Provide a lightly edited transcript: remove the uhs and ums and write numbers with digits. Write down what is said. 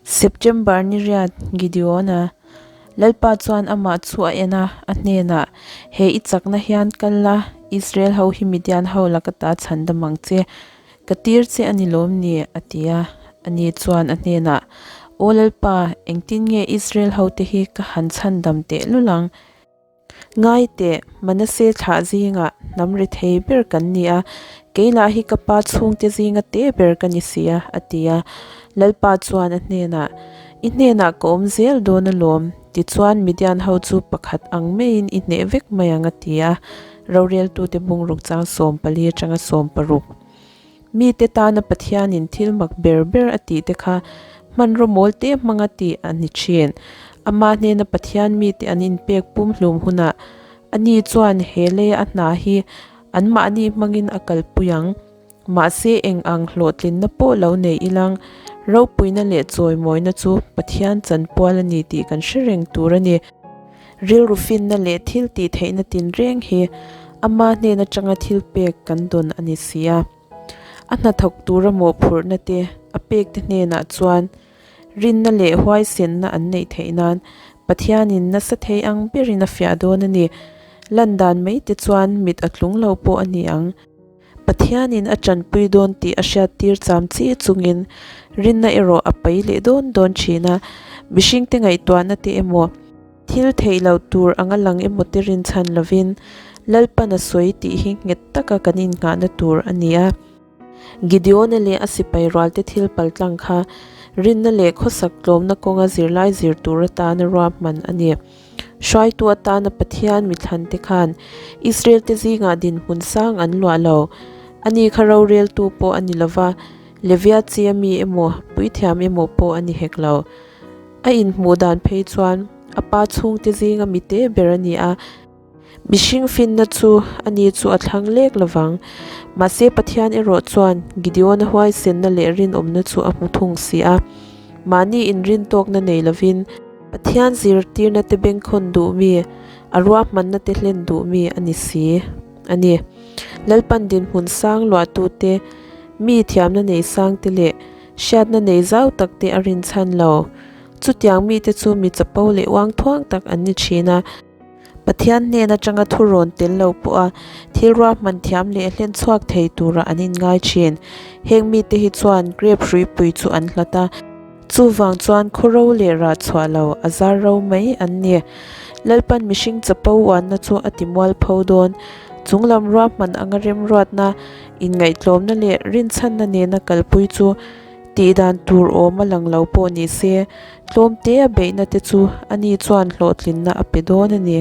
September ni riat Gideon-a Lalpa chuan amah chu a en a, a hnenah, He i chakna hian kal la, Israel ho hi Midian ho laka ta chhandam ang che. Ka tir che a ni lawm ni? a ti a. Ani chuan a hnenah, Aw Lalpa, engtin nge Israel hote hi ka han chhandam tehlul ang? Ngai teh, Manase thlah zingah hnam ri thei ber kan ni a, kei lah hi ka pa chhungte zinga te ber ka ni si a, a ti a. Lalpa chuan a hnenah, I hnenah ka awm zel dawn alawm, tichuan Midian ho chu pakhat ang maiin i hneh vek mai ang, a ti a. Roreltute bungruk chang 14 atanga 16. Mite tana Pathianin thil mak ber ber a tih te kha hmanraw mawl te hmanga tih a ni thin. Ama hnena Pathian mite an inpek pumhlum hunah ani chuan he leia a hna hi anmahni hmangin a kalpui ang. Mahse eng ang hlawhtlinna pawh lo nei ilang, ropuina leh chawimawina chu Pathian chanpual a ni tih kan hre reng tur a ni. Rilru finna leh thil tih theihna tinreng hi ama hnen atanga thil pek kan dawn a ni si a. A hnathawk tura mawhphurhna te a pek te hnenah chuan rinna leh huaisenna an neih theih nan Pathianin nasa thei ang berin a fiah dawn a ni. Lan dan mai te chuan mit a tlung lo pawh a ni ang. Pathianin a tanpui dawn tih a hriattir cham chi chungin rinna erawh a pai leh dawn dawn thin a, mihringte ngaihtuahna te emaw, thil theih loh tur anga lang emaw te rinchhan lovin Lalpan a sawi tih hi nghet taka kan innghahna tur a ni a. Gideona leh a sipai rualte thil paltlang kha rinna leh khawsak tlawmna kawnga zirlai zir tur atana ruahman a ni. Hruaitu atana Pathian mithlante khan Israelte zingah dinhmun sang an luah lo. Ani kha roreltu pawh a ni lo va, Levia chi a mi emaw, puithiam emaw pawh a ni hek lo. A inhmuh dan phei chuan a pa chhungte zinga mite ber a ni a. Mihring finna chu ani chu a thlang lek lovang. Mahse Pathian erawh chuan Gideon-a huaisenna leh rinawmna chu a hmu thung si a. Mahni inrintawkna nei lovin Pathian zirtirna te bengkhawn duh mi, a ruahmanna te hlen duh mi a ni si a ni. Lalpan dinhmun sang luahtute, mi thiamna nei sangte leh hriatna nei zau takte a rinchhan lo. Chutiang mite chu mi chapo leh uangthuang tak an ni thin a. Pathian hnen atanga thurawn tel lo pawha thil ruahman thiam leh hlen chhuak thei tura an inngai thin. Heng mite hi chuan grape hruipui chu an hlat a, chuvang chuan khawro leh rah chhuah lo a zar ro mai an ni. Lalpan mihring chapo uanna chu a ti mualpho dawn. Chunglam ruahman anga remruatna, inngaihtlawmna leh rinchhanna nena kalpui chu Tih dan tur awm a lang lo pawh ni se, tlawm te a beihna te chu ani chuan hlawhtlinna a pe dawn a ni.